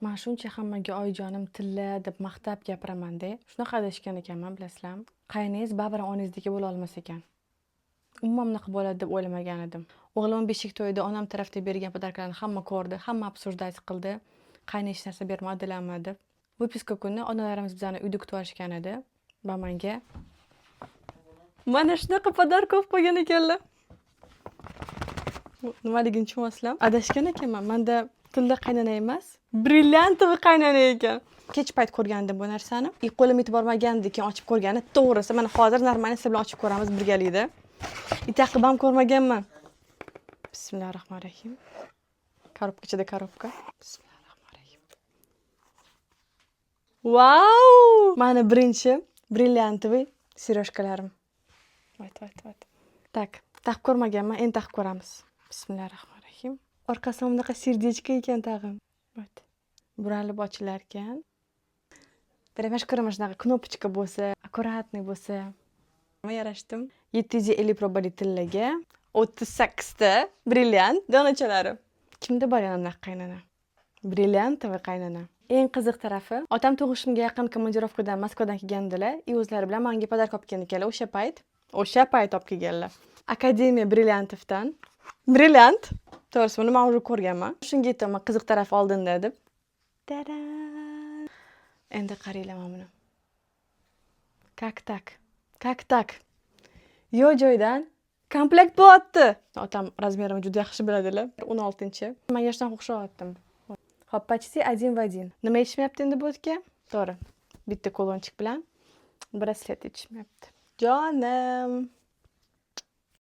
Man shuncha hammaga oyijonim tilla deb maqtab gapiramanda, shunaqa adashgan ekanman, bilasizlarmi? Qayningiz baribir onangizniki bo'la olmas ekan. Umuman bunaqa bo'ladi deb o'ylamagan edim. O'g'limni beshik to'yida onam tarafdan bergan подарка larni hamma ko'rdi, hamma обсуждать qildi. Qayni hech narsa bermadilarmi deb. Выписка kuni onalarimiz bizani uyda kutib olishgan edi va menga mana shunaqa подарка olib qo'ygan ekanlar. Nimaligini tushunmasizlar. Adashgan ekanman. Manda tilla qaynona emas, бриллиантовый qaynona ekan. Kech payt ko'rgandim bu narsani. И qo'lim yetib bormagandi, keyin ochib ko'rgani. To'g'risi, mana hozir нормально sizlar bilan ochib ko'ramiz birgalikda. И taqib ham ko'rmaganman. Bismillahir rohmanir rohim. Коробка ichida коробка. Bismillahir rohmanir rohim. Vau! Mani birinchi бриллиантовый серёжка larim. Вот, вот, вот. Так, taqib ko'rmaganman, endi taqib ko'ramiz. Bismillahir rohmanir rohim. Orqasi bunaqa сердечко ekan tag'in. Вот. Buralib ochilar ekan. Прям yaxshi ko'raman shunaqa кнопочка bo'lsa, аккуратный bo'lsa. Yarashdim. 750 probali tillaga 38 ta brilliant donachalari. Kimda bor yana bunaqa qaynona? Бриллиантовый qaynona. Eng qiziq tarafi, otam tug'ishimga yaqin komandirovkadan Moskvadan kelgandilar и o'zlari bilan menga подарка olib kelgan ekanlar o'sha payt. O'sha payt olib kelganlar. Академия бриллиантов dan brilliant. To'g'risi, buni men уже ko'rganman. Shunga aytaman, qiziq tarafi oldinda deb. Taran! Endi qaranglar mana buni. Как так? Как так? Yo'q joydan komplekt bo'lyapti. Otam размер imni juda yaxshi biladilar. 16. Menga shunaqa o'xshayaptim. Hop, почти один в один. Nima yetishmayapti endi bu yerga? To'g'ri. Bitta кулончик bilan браслет yetishmayapti. Jonim.